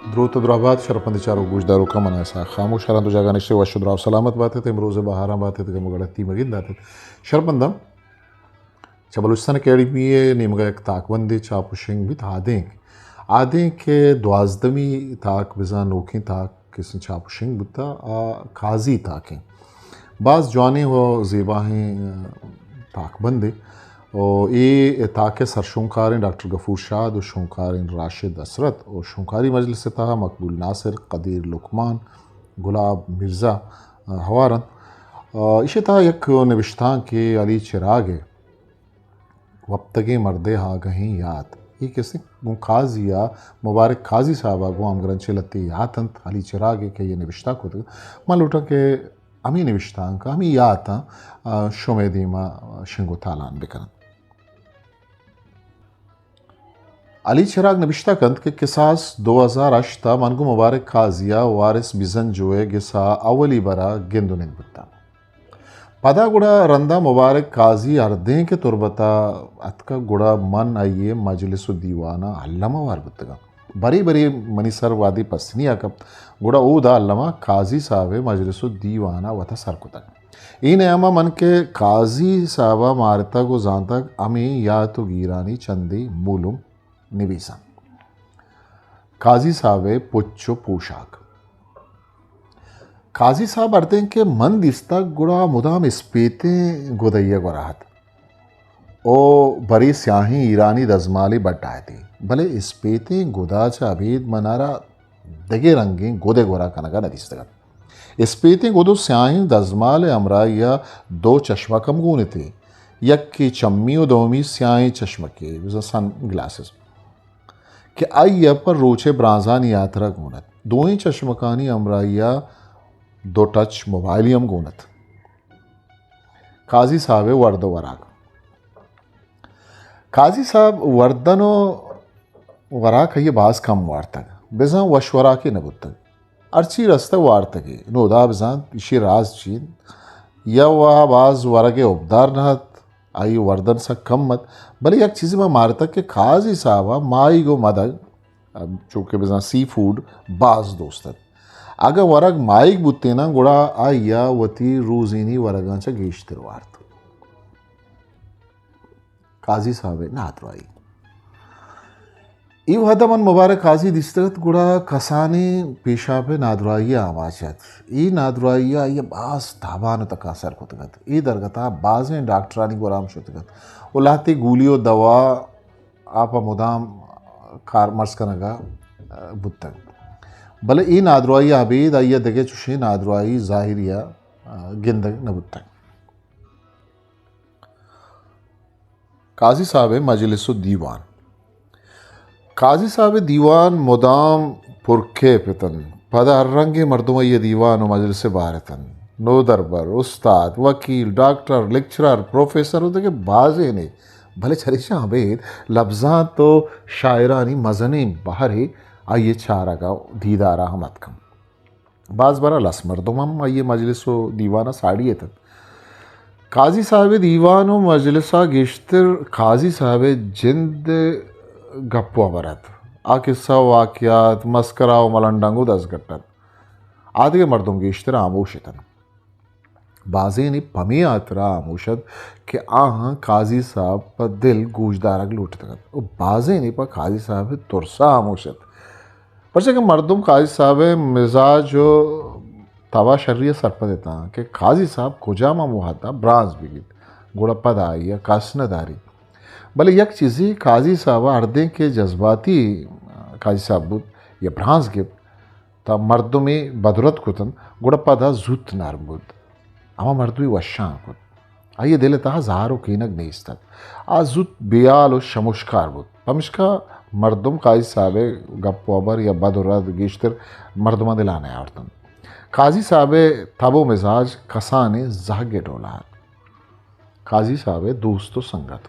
دروت ءُ دراہ بات شرپندیں چاروک گوشداروکاں، من اسحاق خاموش، ہر ہند ءُ جاگہ نشتگ وش ءُ دراہ ءُ سلامت بات ات، امروز ءِ بہاراں بات ات، گم ءُ گڑتی مگند دات ات۔ شرپنداں، چہ بلوچستان اکیڈمی ءِ نیمگ ءَ یک تاکبندے چاپ ءُ شنگ بیت، آدینک۔ آدینک ءِ دوازدہمی تاک، بزاں نوکیں تاک کہ چاپ ءُ شنگ بوتہ، آ قاضی تاکیں۔ باز جوانیں ءُ زیباہیں تاکبندے۔ ءُ اے تاک ءِ سرشونکاریں ڈاکٹر غفور شاد ءُ شونکاریں راشد حسرت ءُ شونکاری مجلس ءِ تہا مقبول ناصر، قدیر لقمان، گلاب مرزا ہوار انت۔ ایشی ءِ تہا یک نبشتانکے علی چراگ ءِ وپتگیں مردے آگہیں یات۔ اے کسے گوں قاضی ءَ، مبارک قاضی صاحب ءَ گوں ہمگرنچیں لہتے یات انت، علی چراگ ءَ کہ اے نبشتہ کتگ۔ من لوٹاں کہ ہمے نبشتانک، ہمے یاتاں، آ، شمئے دیما شنگ ءُ تالان بکناں۔ علی چراگ نبشتہ کنت کہ کساس دو ہزار ہشت ءَ من گوں مبارک قاضی ءُ وارث بزنجو ءِ گس ءَ اولی برا گند ءُ نند بوتاں۔ پدا گڑا رندا مبارک قاضی ہردیں کہ تربت ءَ اتکگ، گڑا من آئی ءِ مجلس ءُ دیوان ءَ الم ءَ ہوار بوتگاں۔ برے برے منی سر وہدے پسنی ءَ کپت، گڑا اودا الم ءَ قاضی صاحب ءِ مجلس ءُ دیوان ءَ وت ءَ سر کتگ۔ اے نیام ءَ من کہ قاضی صاحب ءَ مارتگ ءُ زانتگ، ہمے یات ءُ گیرانی چندے مولم نبیساں۔ قاضی صاحب ءِ پچ ءُ پوشاک۔ قاضی صاحب ہردیں کہ من دیستگ، گڑا مدام اسپیتیں گدئی ءَ گورا ات۔ او برے سیاہیں ایرانی دزمالے بڈا اتی، بلے اسپیتیں گدا چہ ابید منارا دگہ رنگیں گدے گورا کنگا نہ دیستگ ات۔ اسپیتیں گد ءُ سیاہیں دزمال ءِ ہمراہی ءَ دو چشمک ہم گون اتی، یکے چمی ءُ دومی سیاہیں چشمکے، بزاں سن گلاسز، کہ آئی ءَ پہ روچ ءِ برانزانی ہاترا گون ات۔ دوئیں چشمکانی ہمراہی ءَ دو ٹچ موبائلے ہم گون ات۔ قاضی صاحب ءِ ورد ءُ وراک۔ قاضی صاحب وردن ءُ وراک آئی ءَ باز کم وارتگ، بزاں وش وراکے نہ بوتگ۔ ہرچی رستگ وارتگی۔ نوں ہدا بزانت ایشی راز چی انت۔ یا وا باز ورگ ءِ حبدار نہ ات، آئی ءِ وردن سک کم ات، بلے یک چیزے ما مارتگ کہ قاضی صاحب ءَ ماہیگ ءُ مدگ، چونکہ بزاں سی فوڈ باز دوست ات۔ اگاں ورگ ماہیگ بوتیناں، گڑا آئی ءَ وتی روزینی ورگاں چہ گیشتر وارت۔ قاضی صاحب ءِ نادراہی۔ اے وہد ءَ من مبارک قاضی دیستگ ات، گڑا کسانیں پیشاپ ءِ نادراہی ءَ آماچ ات۔ اے نادراہی ءَ آئی ءَ باز تابان ءُ تکانسر کتگ ات۔ اے درگت ءَ بازیں ڈاکٹرانی گورا ہم شتگ ات ءُ لہتے گولی ءُ دوا آ پہ مدام کارمرز کنگ ءَ بوتگ۔ بلے اے نادراہی ءَ ابید آئی ءَ دگہ چشیں نادراہی ظاہری ءَ گندگ نہ بوتگ۔ قاضی صاحب ءِ مجلس ءُ دیوان۔ قاضی صاحب ءِ دیوان مدام پرکیپ اتنت۔ پدا ہر رنگیں مردم آئی ءِ دیوان ءُ مجلس ءَ بہر اتنت۔ نودربر، استاد، وکیل، ڈاکٹر، لیکچرر، پروفیسر ءُ دگہ بازینے، بلے چریشاں ابید لبزانت ءُ شاعرانی مزنیں بہرے آئی ءِ چارگ ءُ دیدار ءَ ہم اتکاں۔ باز برا لس مردم ہم آئی ءِ مجلس ءُ دیوان ءَ ساڑی اتنت۔ قاضی صاحب ءِ دیوان ءُ مجلس ءَ گیشتر قاضی صاحب ءِ جند ءِ گپ ءُ ہبر ات۔ آ قصہ ءُ واقعات، مسکرا ءُ ملنڈ انگو دزگٹ ات۔ آ دگہ مردم گیشتر ہاموش اتنت۔ بازینے پمے ہاترا ہاموش ات کہ آہاں قاضی صاحب پہ دل گوشدارگ لوٹتگ ات ءُ بازینے پہ قاضی صاحب ءِ ترس ءَ ہاموش ات۔ پرچا کہ مردم قاضی صاحب ءِ مزاج ءُ تب ءَ شری ءَ سرپد اتاں کہ قاضی صاحب کجام ہم وہد ءَ برانز بہ گیت، گڑا پدا آئی ءَ کس نہ داریت۔ بلے یک چیزے، قاضی صاحب ءَ ہردیں کہ جذباتی قاضی صاحب بوت یا برانز گپت، تاں مردمے بدرد کتنت، گڑا پدا زوت نرم بوت۔ ہما مردمے وشان کت۔ آئی ءِ دل ءِ تہا زہر ءُ کینگ نیست ات۔ آ زوت بے ہال ءُ شموشکار بوت۔ پمشکا مردم قاضی صاحب ءِ گپ ءُ ہبر یا بد ءُ رد گیشتر مردماں دل ءَ نیاورتنت۔ قاضی صاحب ءِ تب ءُ مزاج کسانیں زہگ ءِ ڈول ءَ ات۔ قاضی صاحب ءِ دوست ءُ سنگت۔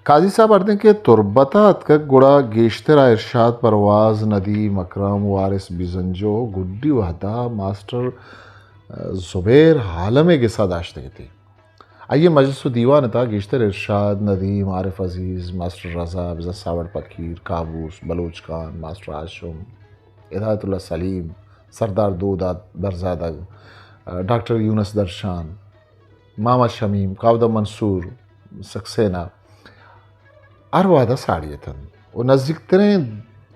قاضی صاحب ہردیں کہ تربت ءَ اتکگ، گڑا گیشتر آ ارشاد پرواز، ندیم اکرم، وارث بزنجو، گڈی وہد ءَ ماسٹر زبیر عالم ءِ گس ءَ داشتگ اتی۔ آئی ءِ مجلس و دیوان ءِ تہا گیشتر ارشاد، ندیم، عارف عزیز، ماسٹر رضا، بزاں ساوڑ پکیر، کابوس، بلوچ خان، ماسٹر ہاشم، ہدایت اللہ سلیم، سردار دوداد برزادگ، ڈاکٹر یونس درشان، ماما شمیم، کاودا منصور، سکسینا، ہر وہدا ساڑی اتنت و نزیکتریں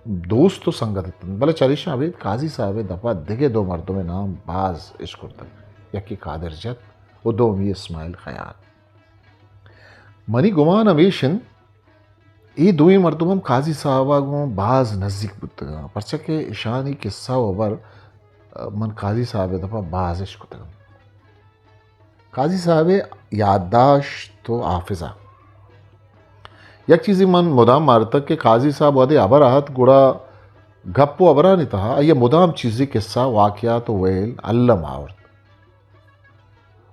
دوست و سنگت اتنت، بلے چریشاں ابید قاضی صاحب ءِ دپا دگہ دو مردمے نام باز اشکرتگ، یکے قادر جت و دومی اسماعیل خیال۔ منی گمان ہمیش انت، اے دوئیں مردم ہم قاضی صاحب ءَ گوں باز نزیک بوتگاں، پرچا کہ اشانی قصہ و ہبر، آ، من قاضی صاحب ءِ دپا باز اشکتگاں۔ قاضی صاحب ءِ یادداشت و حافظہ۔ یک چیزے من مدام مارتگ کہ قاضی صاحب وہدے ہبر ءَ ات، گڑا گپ و ہبرانی تہا آئی ءَ مدام چیزے قصہ، واقعات و ویل الم آورت۔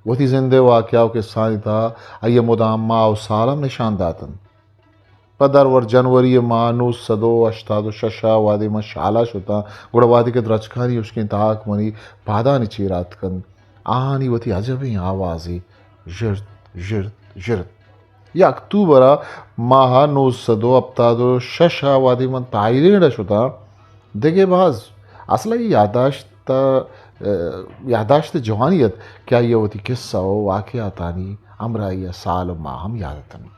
وتی زند ءِ واقعہ و قصہانی تہا آئی ءَ مدام ماہ و سال ہم نشان داتنت۔ پہ درور جنوری ءِ ماہ نو سد و ہشتاد و شش ءَ وہدے من شال ءَ شتاں، گڑا وہدے کہ درچکانی ہشکیں تاک منی پادانی چیر ءَ اتکنت، آہانی وتی عجبیں آوازے، ژرت، ژرت، ژرت۔ یا اکتوبر ءِ ماہ ءَ نو سد و ہپتاد و شش ءَ وہدے من تھائی لینڈ ءَ شتاں، دگہ باز اصل ءَ یادداشت ءَ، یادداشت جوانی ات کہ آئی ءَ وتی قصہ و واقعاتانی ہمراہی ءَ سال و ماہ ہم یاد اتنت۔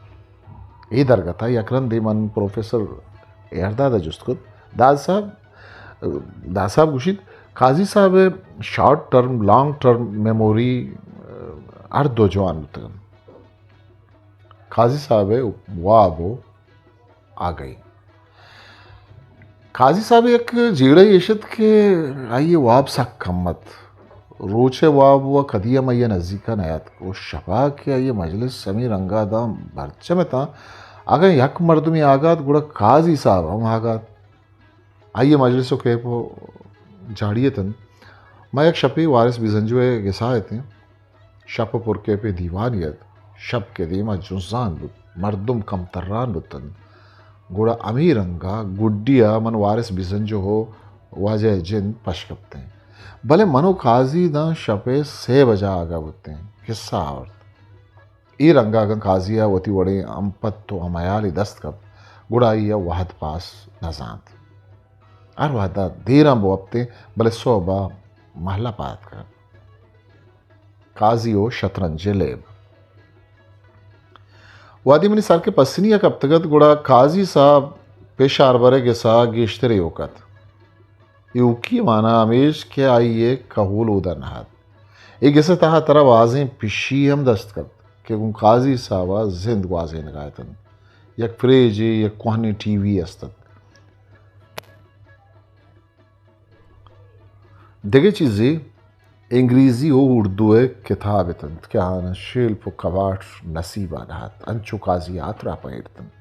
اے درگت ءَ یک رندے من پروفیسر اے آر داد ءَ جست کت، داد صاحب، داد صاحب گوشیت، قاضی صاحب ءِ شارٹ ٹرم، لانگ ٹرم میموری ہر دو جوان بوتگ انت۔ قاضی صاحب ءِ واب و آگہی۔ قاضی صاحب ءِ یک جیڑہ ایش ات کہ آئی ءِ واب سک کم ات۔ روچ ءِ واب و کدی ہم آئی ءِ نزیک ءَ نیاتک و شپ ءَ کہ آئی ءِ مجلس ہمے رنگ ءَ داں برجم اتاں، اگاں یک مردمے آگات گڑا قاضی صاحب ہم آگات۔ آئی ءِ مجلس و کیپ و جاڑی اتنت۔ ما یک شپے وارث بزنجو ءِ گسا اتیں۔ شپ ءَ پرکیپیں دیوانے ات۔ شپ کہ دیما جنزان بوت، مردم کمتران بوتنت، گڑا ہمے رنگ ءَ گڈی ءَ من وارث بزنجو و واجہ ءِ جند پش کپتیں۔ بلے من و قاضی داں شپ ءِ سے بجا آگاہ بوتیں، قصہ آورت۔ اے رنگ ءَ اگاں قاضی ءَ وتی وڑیں ہمپت و ہمہیالے دست کپت، گڑا آئی ءَ وہد پاس نہ زانت۔ ہر وہد ءَ دیراں بوپتیں، بلے سہب ءَ مہلہ پاد کپت۔ قاضی و شطرنج ءِ لیب۔ وہدے منی سر کہ پسنی ءَ کپتگ ات، گڑا قاضی صاحب پش ہاربر ءِ گسا گیشتر ایوک ات۔ ایوکی ءِ مانا ہمیش کہ آئی ءِ کہول اودا نہ ات۔ اے گس ءِ تہا ترا بازیں پشی ہم دست کپت کہ گوں قاضی صاحب ءَ زند گوازینگ ءَ اتنت۔ یک فریجے، یک کوہنیں ٹی وی است ات۔ دگہ چیزے انگریزی و اردو ءِ کتاب اتنت کہ آہاں شیلپ و کباٹ نصیب ءَ نہ ات، انچو قاضی ءَ آ تراپاں ایرتنت۔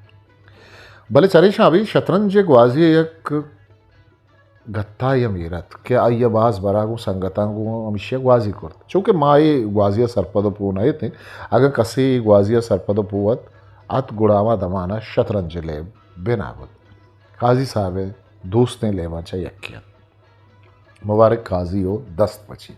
بلے چریشاں ابید شطرنج ءِ گوازی ءِ یک گتائے ہم ایر ات کہ آئی ءَ باز برا گوں سنگتاں گوں ہمیشی ءَ گوازی کرت۔ چونکہ ما اے گوازی ءَ سرپد و پوہ نہ اتیں، اگاں کسے اے گوازی ءَ سرپد و پوہ ات، ات گڑا ہما دمان ءَ شطرنج ءِ لیب بنا بوت۔ قاضی صاحب ءِ دوستیں لیباں چہ یکے ات۔ مبارک قاضی و دست پچی۔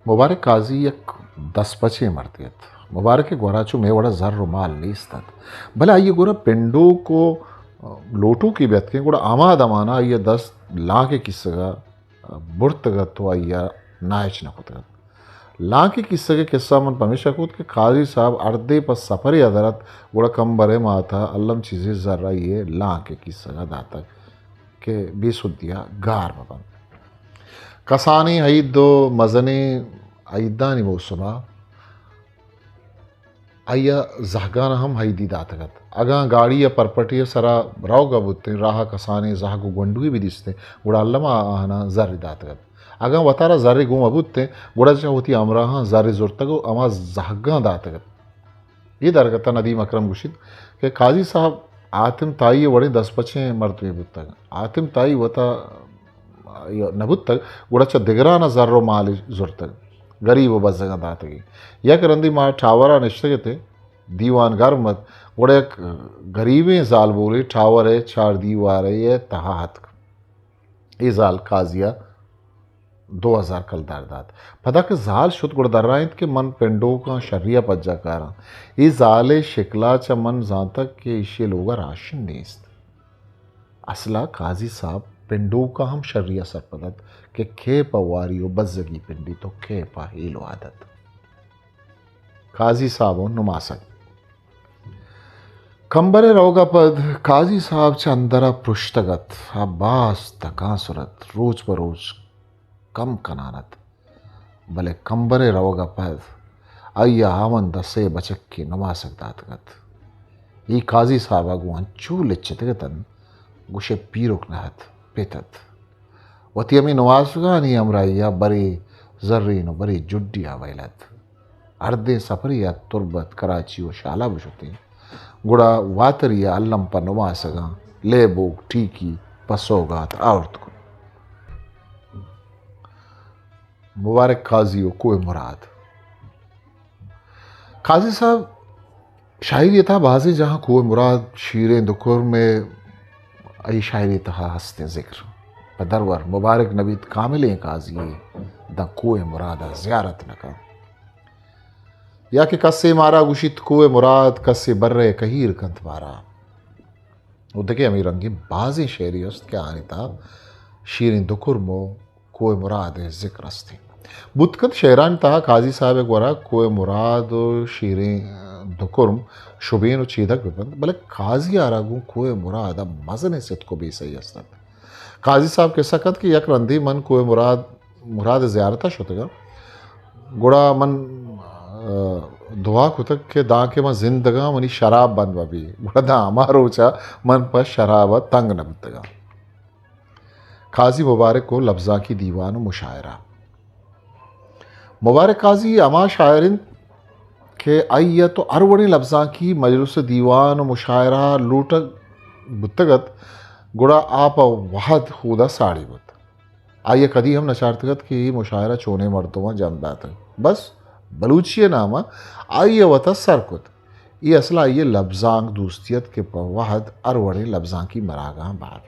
مبارک قاضی یک دست پچیں مردے ات۔ مبارک ءِ گورا چو مئے وڑا زر و مال نیست ات، بلے آئی ءِ گورا پنڈوک و لوٹوکے بیتکیں، گڑا ہما دمان ءَ آئی ءَ دست لانک ءِ کیسگ ءَ برتگ ات و آئی ءَ ناہچ نہ کتگ ات۔ لانک ءِ کیسگ ءِ کسہ من پمیشا کت کہ قاضی صاحب ہردے پہ سپرے ءَ در ات، گڑا کمبر ءِ مات ءَ الم چیزے زر آئی ءِ لانک ءِ کیسگ ءَ داتگ کہ بے سدی ءَ گار مہ بنت۔ کسانیں ہید و مزنیں ہیدانی موسم ءَ آئی ءَ زہگان ءَ ہم ہیدی داتگ ات۔ اگاں گاڑی ءِ پرپٹی ءِ سرا روگ ءَ بوتیں، راہ ءَ کسانیں زہگ و گونڈوے بہ دیستیں، گڑا الم ءَ آہاناں زرے داتگ ات۔ اگاں وتارا زرے گون مہ بوتیں، گڑا چہ وتی ہمراہاں زرے زرتگ و ہما زہگاں داتگ ات۔ اے درگت ءَ ندیم اکرم گوشیت کہ قاضی صاحب حاتم تائی ءِ وڑیں دست پچیں مردمے بوتگ۔ حاتم تائی وتا نہ بوتگ، گڑا چہ دگران ءَ زر و مالے زرتگ، گریب و بزگاں داتگی۔ یک رندے ما ٹاور ءَ نشتگ اتیں، دیوان گرم ات، گڑا یک گریبیں زالبولے ٹاور ءِ چار دیوارے ءِ تہا اتک۔ اے زال قاضی ءَ دو ہزار کلدار دات۔ پدا کہ زال شت گڑا درائینت کہ من پنڈوکاں شری ء پجا کاراں۔ اے زال ء شکل ء چہ من زانتگ کہ ایشی ء لوگ ء راشن نیست۔ اصل ء قاضی صاحب پنڈوک ء ہم شری ء سرپد ات کہ کئے پہ واری و بزگی پنڈیت و کئے پہ ہیل و عادت۔ قاضی صاحب و نماسگ۔ کمبر ء روگ ء پد قاضی صاحب چہ اندر ء پرشتگ ات۔ آ باز تکانسر ات، روچ پہ روچ کم کنان ات، بلے کمبر ء روگ ء پد آئی ء ہاوند ء سے بچکے نماسگ داتگ ات۔ اے قاضی صاحب ء گوں انچو لچتگ اتنت، گوشئے پیرک نہ ات، پت ات۔ وتی ہمے نماسگانی ہمراہی ء برے زرین و برے جڈی ء ویل ات۔ ہردیں سپرے ء تربت، کراچی و شالاب شتیں، گڑا واتری ء الم پہ نماسگاں لیبوک، ٹیکی پہ سوگات آورت کت۔ مبارک قاضی و کوہ مراد۔ قاضی صاحب شاعری ء تہا بازیں جاہاں کوہ مراد، شیریں دکرم ء آئی شاعری ء تہا ہستیں ذکر۔ پہ درور مبارک نہ بیت کاملیں قاضی ء داں کوہ مراد ء زیارت نہ کنت۔ یا کہ کسے مارا گوشیت کوہ مراد، کسے برے کہیر کنت مارا۔ و دگہ ہمے رنگیں بازیں شعرے است کہ آنی تہا شیریں دکرم و کوہ مراد ء ذکر است انت۔ بوت کنت شعرانی تہا قاضی صاحب ء گورا کوہ مراد و شیریں دکرم شبین و چیدگ بہ بنت، بلے قاضی ء را گوں کوہ مراد ء مزنیں ستک و بے سہی است انت۔ قاضی صاحب کسہ کنت کہ یک رندے من کوہ مراد، مراد ء زیارت ء شتگاں، گڑا من، آ، دعا کتگ کہ دانکہ من زندگاں منی شراب بند مہ بی، گڑا داں ہما روچ ء من پہ شراب ء تنگ نہ بوتگاں۔ قاضی مبارک و لبزانکی دیوان و مشاعرہ۔ مبارک قاضی ہما شاعر انت کہ آئی ء تو ہر وڑیں لبزانکی مجلس، دیوان و مشاعرہ لوٹگ بوتگ ات، گڑا آ پہ وہد ہودا ساڑی بوت۔ آئی ء کدی ہم نہ چارتگ ات کہ اے مشاعرہ چونیں مردماں جم داتگ۔ بس بلوچی ء نام ء آئی ء وت ء سر کت۔ اے اصل ء آئی ء لبزانک دوستی ات کہ پہ وہد ہر وڑیں لبزانکی مراگاں بار۔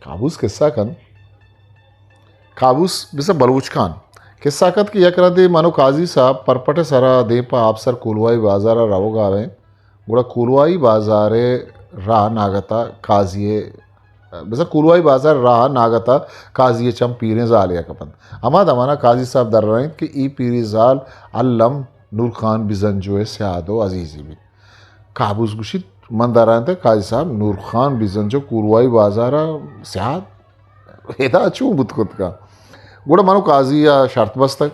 کابوس کسہ کن، کابوس بزاں بلوچ خان کسہ کنت کہ یک رندے من و قاضی صاحب پرپٹ ء سرا دیم پہ آپسر کولوائی بازار ء روگ ء آں، گڑا کولوائی بازار ء راہ ناگت ء قاضی ء، بزاں کولوائی بازار ء راہ ناگت ء قاضی ء چم پیریں زالے ء کپنت۔ ہما دمان ء قاضی صاحب درائینت کہ اے پیریں زال الم نور خان بزنجو ء سیاد و عزیزے بیت۔ کابوس گوشیت، من درائینتگ قاضی صاحب، نور خان بزنجو کولوائی بازار ء سیاد؟ ادا چون بوت کت کن؟ گڑا من و قاضی ء شرط بستگ۔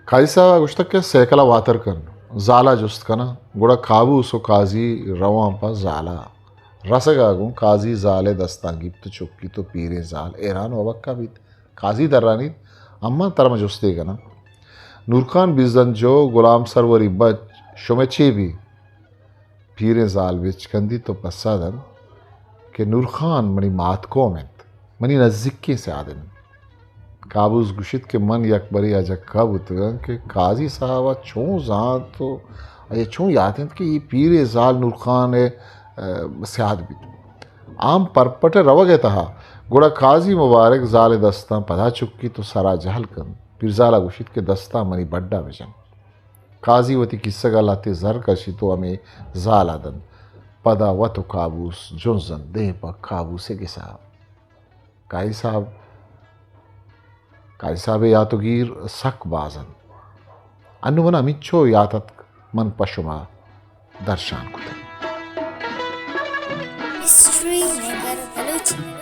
قاضی صاحب ء گوشتگ کہ سیکل ء واتر کن، زال ء جست کناں۔ گڑا کابوس و قاضی رواں پہ زال ء۔ رسگ ء گوں قاضی زال ء دستاں گیپت و چکیت و پیریں زال حیران و ہبکہ بیت۔ قاضی درانیت، اماں ترا من جستے کناں۔ نورخان بزنجو، غلام سروری بچ، شمئے چے بی؟ پیریں زال بچکندیت و پسہ دنت کہ نورخان منی مات قوم انت، منی نزیکیں سیاد انت۔ کابوس گوشیت کہ من یک برے اجکہ بوتگاں کہ قاضی صاحب ء چون زانت و آئی ء چون یات انت کہ اے پیریں زال نورخان ء، ء، سیاد بیت۔ آ ہم پرپٹ ء روگ ء تہا، گڑا قاضی مبارک زال ء دستاں پدا چکیت و سرا جہل کنت۔ پیرزال ء گوشیت کہ دستاں منی بڈ ء بجن۔ قاضی وتی کیسگ ء لہتے زر کشیت و ہمے زال ء دنت۔ پدا وت و کابوس جنز انت، دیم پہ کابوس ء گس ء۔ قاضی صاحب، قاضی صاحب ء یات و گیر سک باز انت۔ انوں من ہمینچو یات اتک، من پہ شما درشان کتگ۔ ہسٹری میکر بلوچی۔